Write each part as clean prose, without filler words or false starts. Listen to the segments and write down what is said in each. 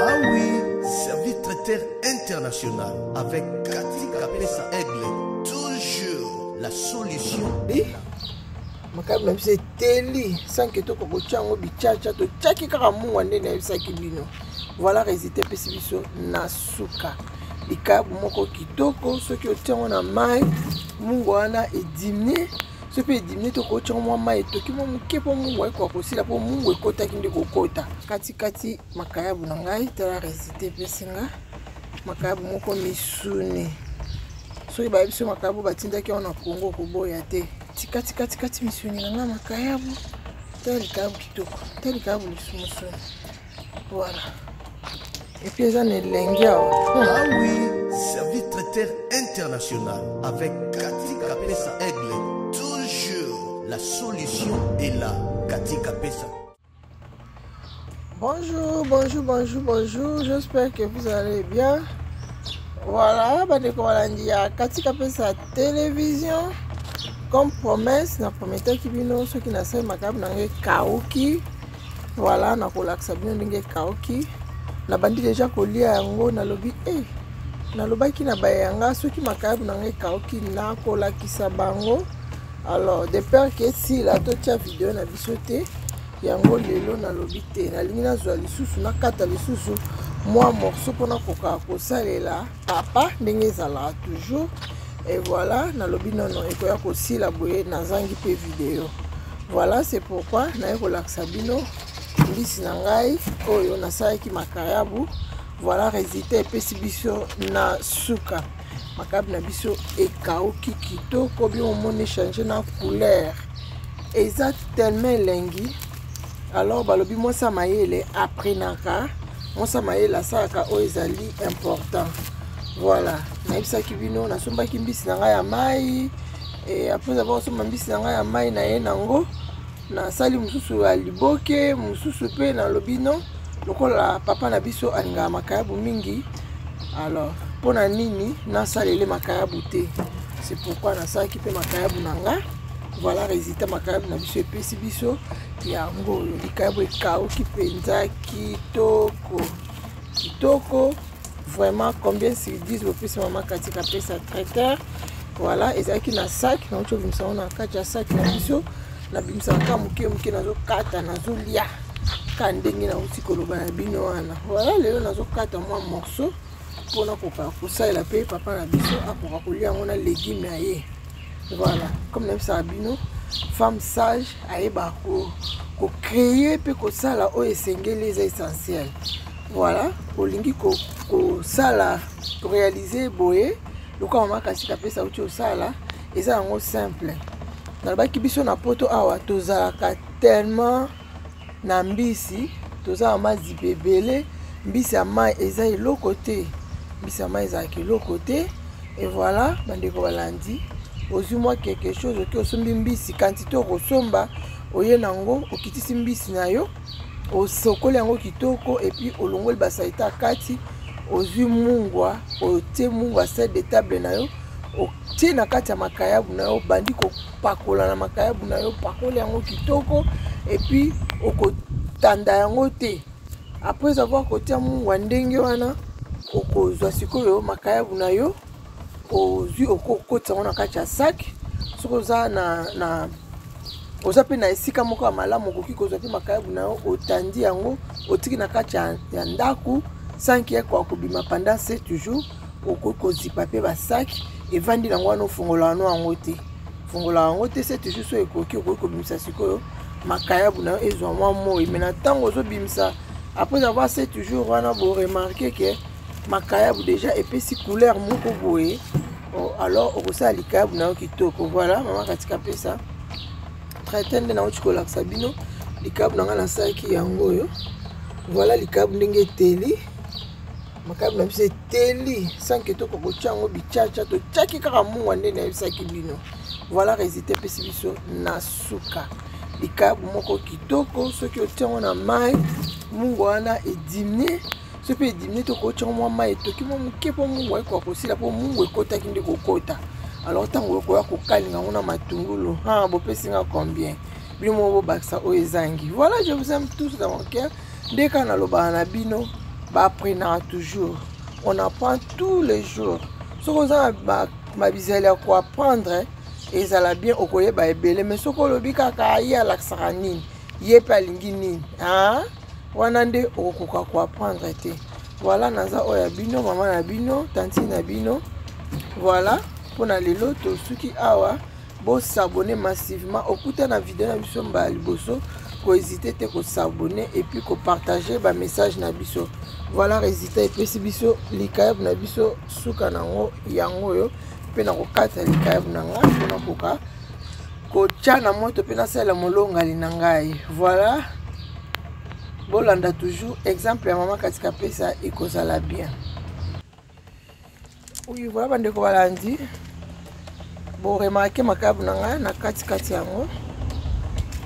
Ah oui, service traiteur international avec Cathy Kapesa Aigle. Toujours la solution. Eh, makabu na biso eteli sanke tokoka kotya yango bicaca, totyaki kaka mungwa nde nayebisaki bino. Voilà, résultat epesi biso na suka likayabu moko kitoko. Soki otia yango na mai, mungwa wana edimie. Soki mpe edimie, tokotia yango mwa mai etoki mwa moke mpo mungwa ekoka kosila, mpo mungwa ekotaki nde kokota katikati makayabu na ngai. Tala résultat epesi nga makayabu moko misuni. Soki bayebi biso makayabu batindaki yango na Kongo, koboya te. Tikatikati misuni na ngai makayabu. Tala likayabu kitoko, tala likayabu lisumusuni. Voilà, et puis eza na elengi awa. Ah oui, service traiteur international avec Cathy Kapesa Aigle. Toujours la solution est là. Cathy Kapesa. Bonjour, bonjour, bonjour, bonjour. J'espère que vous allez bien. Voilà, bandeko balandi ya Cathy Kapesa Télévision. Comme promesse, na prometaki bino soki nasali makabu na ngai ekauki. Voilà, nakolakisa bino ndenge ekauki. Nabandi deja kolia yango, nalobi eh, nalobaki na bayanga soki makayabu na ngai ekauki nakolakisa bango. Alors, de peur que esila totia video na biso te, yango lelo nalobi te, nalingi nazwa lisusu, nakata lisusu mwa morceau mpona koka kosalela papa ndenge ezalaka toujours. Et voilà, nalobi nono ekoya kosila boye, nazangi mpe video. Voilà, c'est pourquoi naye kolakisa bino mbisi na ngai oyo nasalaki makayabu. Voilà, résultat epesi biso na suka makayabu na biso ekauki kitoko. Bino omoni change na couleur, eza tellement elengi. Alors balobi mwasi ya mayele aprenaka, mwasi ya mayele asalaka oyo ezali important. Voilà, nayebisaki bino nasombaki mbisi na ngai ya mai. Et après avoir osomba mbisi na ngai ya mai, na ye nango nasali mosusu ya liboke, mosusu mpe nalobi no, lokola papa na biso alingaka makayabu mingi, alors mpo na nini nasalele makayabu te? C'est pourquoi nasalaki mpe makayabu na nga. Voilà, résultat makayabu na biso epesi biso yango oyo. Likayabu ekauki mpenza kitoko kitoko, vraiment. Combien sur 10 bopesi mama Cathy Kapesa Traiteur? Voilà, ezalaki na sac, nauti obimisa yango na kati ya sac na biso. Nabimisaka ka moke moke, nazokata, nazolia ka ndenge nauti koloba na bino wana. Voilà, lelo nazokata mwa morceau mpona koka kosalela mpe papa na biso akoka kolia yango na légume na ye. Voilà, comme nayebisaka bino, femme sage ayebaka kocréer mpe kosala oyo esengeli, eza essentiel. Voilà, olingi kosala, koréaliser boye lokola mama Cathy Kapesa auti osala, eza yango simple. Nalobaki biso na Poto awa tozalaka tellement na mbisi, toza na maziba ebele. Mbisi ya mai eza eloko te, mbisi ya mai ezalaka eloko te. Et voilà, bandeko balandi, ozwi mwa quelque chose, oki osombi mbisi quantité okosomba, oye nango, okitisi mbisi na yo, osokoli yango kitoko, et puis olongoli basaleté ya kati, ozwi mungwa, otie mungwa sel de table na yo, otie na kati ya makayabu na yo, obandi kopakola na makayabu na yo, pakoli yango kitoko, et puis okotanda yango te. Après avoir kotia mungwa ndenge wana, okozwa sikoyo makayabu na yo, ozwi, okokotisa yango na kati ya sac. Soki oza na oza mpe na esika moko ya malamu, okoki kozwa mpe makayabu na yo, otandi yango, otiki na kati ya ndako sans que ekoka kobima pendant 7 jours. Okoki kozipa mpe basac, evandi nango wana, ofongola wana yango te, fongola yango te 7 jours. So ekoki, okoki kobimisa sikoyo makayabu na yo, ezwa mwa moi. Mais na ntango ozobimisa, après avoir 7 jours wana, boremarquer que makayabu déjà epesi couleur moko boye. Alors okosala likayabu na yo kitoko. Voilà, mama Cathy Kapesa Traiteur nde nauti kolakisa bino likayabu na ngai nasalaki yango oyo. Voilà, likayabu ndenge eteli, makayabu na biso eteli sans que tokoka kotia yango bicaca, totiaki kaka mungwa nde nayebisaki bino. Voilà, résultat epesi biso na suka likayabu moko kitoko. Soki otia yango na mai, mungwa wana edimie. Soki mpe edimie, tokotia mwa mai etoki mwa moke mpo mungwa ekoka kosila, mpo mungwa ekotaki nde kokota. Alors ntango okoya kokalinga yango na matungulu, ha, bopesi nga combien? Bino moko bobakisa oyo ezangi. Voilà, je vous aime tous dans mon cœur. Nde kaka nalobaka na bino. Baapprenaka toujours, on apprend tous les jours. Soki oza na bizali ya koapprendre, ezala bien, okoyeba ebele. Mais soki olobi kaka ye alakisaka nini, ye mpe alingi nini, wana nde okokoka koapprendre te. Voilà, naza oyo ya bino, mama na bino, tantine na bino. Voilà, mpona lelo tosuki awa. Bos'abonner massivement. Okuta na video na biso mbala liboso, kohésiter te kos'abonner et puis kopartager bamessage na biso. Voilà, résultat epesi biso likayabu na biso, suka nango yango oyo. Mpe na kokata likayabu na ngai mpona koka kotya na moto mpe nasalela molongali na ngai. Voilà, bolanda toujours exemple ya mama Katika Pesa, ekozala bien. Oui, voilà, bandeko balandi, boremarquer makayabu na ngai na katikati yango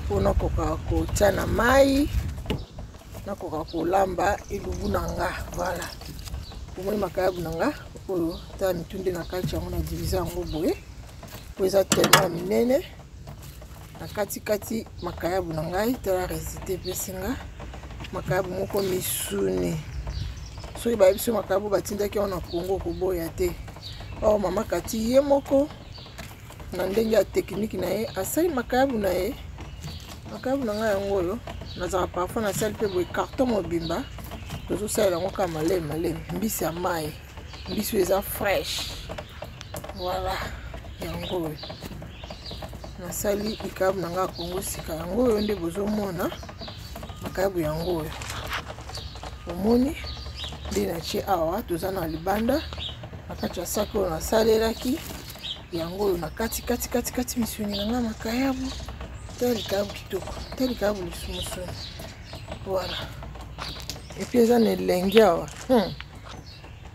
mpona koka kotia na mai, nakoka kolamba elubu na nga. Voilà, omoni makayabu na nga oyo, tala mitu nde na kati yango. Na diviser yango boye po eza tellement ya minene. Na katikati makayabu na ngai, tala résultat epesi nga makayabu moko misuni. Soki bayebi so makayabu batindaki yango na Kongo, koboya te. Or mama Kati ye moko na ndenge ya technique na ye asali makayabu na ye. Makayabu na ngai yango oyo. Nazalaka parfois nasali mpe boye carton mobimba, tozosalela yango kaka malemi malemi. Mbisi ya mai, mbisi oyo eza fraîche. Voilà, yango oyo nasali likayabu na ngai ya Kongo sika. Yango oyo nde bozomona makayabu yango oyo. Omoni nde natie awa, toza na libanda na kati ya saki oyo nasalelaki yango oyo. Na kati kati kati kati misuni na ngai makayabu. Ta likayabu kitoko, ta likayabu lisumusuni. Voilà, et puis eza na elengi awa.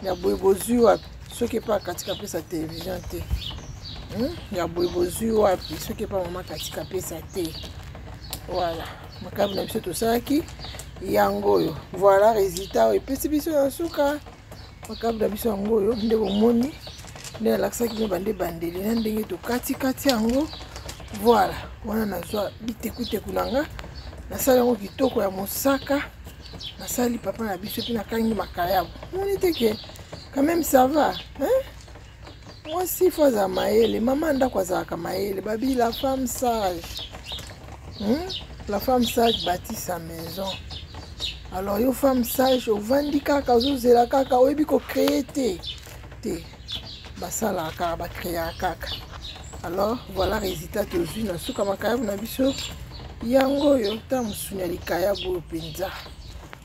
Ya boye bozwi wapi soki epa Katika Pesa Télévision te? Ya boye bozwi wapi soki epa mama Katika Pesa te? Voilà, makayabu na biso tosalaki yango oyo. Voilà, résultat oyo epesi biso na suka makayabu na biso yango oyo. Nde bomoni nde nalakisaki bino bande bandeli na ndenge tokatikati yango. Voilà, wana nazwa bitekuteku na nga, nasali yango kitoko ya mosaka, nasali papa na biso mpe nakangi makayabu. Moni te ke quand même ça va, hein? Mwasi faut azala mayele, mama ndako azalaka mayele. Babi la femme sage, La femme sage bâtit sa maison. Alors yo femme sage, ovandi kaka, ozozela kaka, oyebi kocréer te te. Basalaka kaka, bacréaka kaka. Alors voilà, résultat tozwi na suka makayabu na biso yango oyo. Ta mosuni ya likayabu oyo mpenza,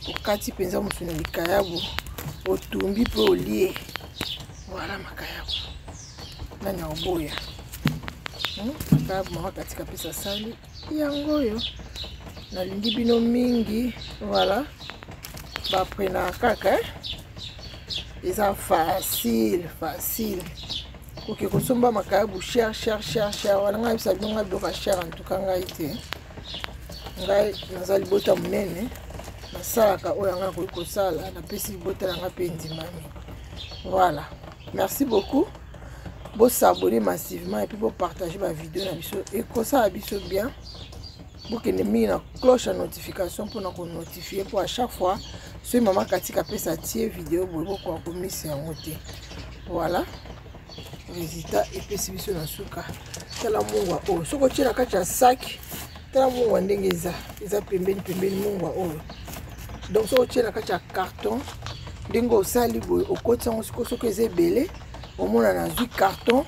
okati mpenza mosuni ya likayabu, otumbi mpe olie. Voilà, makayabu nani oboya? Makayabu mama Katika Pesa sali yango oyo. Nalingi bino mingi. Voilà, baprenaka kaka, eza facile facile. Oke kosomba makayabu cher cher cher cher wana, ngai bisa bino, ngai biloko ya cher en tout cas ngai te. Ngai naza libota monene, nasalaka oyo yanga nakoki kosala, napesi libota na ngai mpe endimami. Voilà, merci beaucoup. Bos'abonner massivement et puis bopartager bavideo na biso, ekosala biso bien. Bokende mingi na cloche ya notification mpona konotifier, mpo à chaque fois soki mama Katika apesa tie video boye, bokoka komisa yango te. Voilà, résultat epesi biso na suka. Tala mungwa oyo, soki otie na kati ya saki, tala mungwa ndenge eza pembeni pembeni. Mungwa oyo, donc soki otie na kati ya carton ndenge osali boye, okoti yango sikoyo. Soki eza ebele, omona nazwi carton,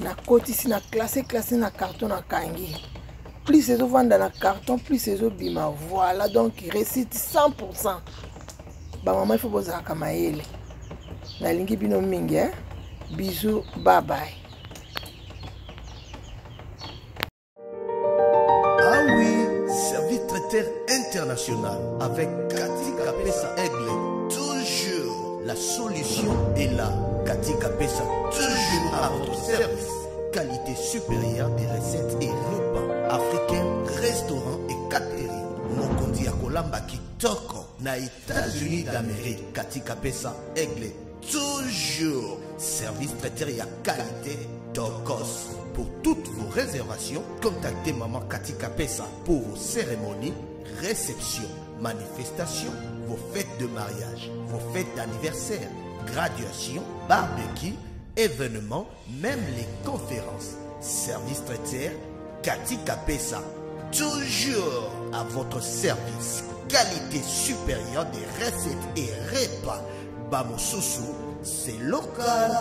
nakotisi na classe classe na carton, nakangi. Plus ezovanda na carton, plus ezobima. Voilà, donc réussite 100. Bamama, ifo bozalaka mayele. Nalingi bino mingi, eh? Bisous, bye bye. Ah oui, service traiteur international avec Cathy Kapesa Aigle. Toujours la solution est là. Cathy Kapesa, toujours à votre service. Qualité supérieure des recettes et repas africains, restaurants et catering. Mokonzi ya kolamba kitoko na États-Unis d'Amérique. Cathy Kapesa Aigle, toujours service traiteur ya qualité tokos. Pour toutes vos réservations, contactez Maman Cathy Kapesa pour vos cérémonies. Réception, manifestation, vos fêtes de mariage, vos fêtes d'anniversaire, graduation, barbecue, événements, même les conférences. Service traiteur, Cathy Kapesa, toujours à votre service. Qualité supérieure des recettes et repas. Bamosusu, c'est local.